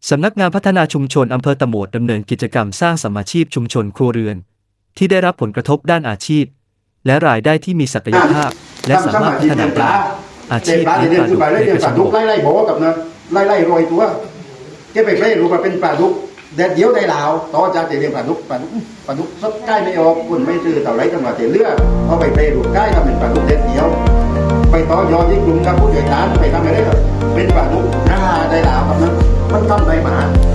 ສຳນັກງານພັດທະນາຊຸມຊົນອຳເພີຕະໂໝດ ດຳເນີນກິດຈະກຳສ້າງສຳມາຊີບຊຸມຊົນຄົວເຮືອນ ທີ່ໄດ້ຮັບຜົນກະທົບດ້ານອາຊີບ ແລະ ລາຍໄດ້ທີ່ມີສັກກະຍະພາບ ແລະ ສາມາດພັດທະນາການອາຊີບ ແຕ່ປາໃນເດືອນກຸມພາ ເລີຍເປັນປາດຸກ ລາຍໄດ້ບໍ່ກັບນະ ລາຍໄດ້ຮ້ອຍຕົວ ຈະໄປແປຮູບມາເປັນປາດຸກແດດດຽວໄດ້ລາວ ຕໍ່ຈາກຈະລ້ຽງປາດຸກ ປາດຸກ ປາດຸກສົດຂາຍໄມ່ອອກ ຄົນໄມ່ຊື້ເທົ່າໃດ ຈັ່ງວ່າຈະເຫຼືອ ເອົາໄປແປຮູບຂາຍກໍເປັນປາດຸກແດດດຽວ ໄປຕໍ່ຍອດທີ່ກຸ່ມກັບຜູ້ຊ່ວຍການ ໄປທຳໃຫ້ໄດ້ກໍເປັນປາດຸກໜ້າໄດ້ລາວ ກັບນັ້ນມັນກຳໄດ້ມະຫາ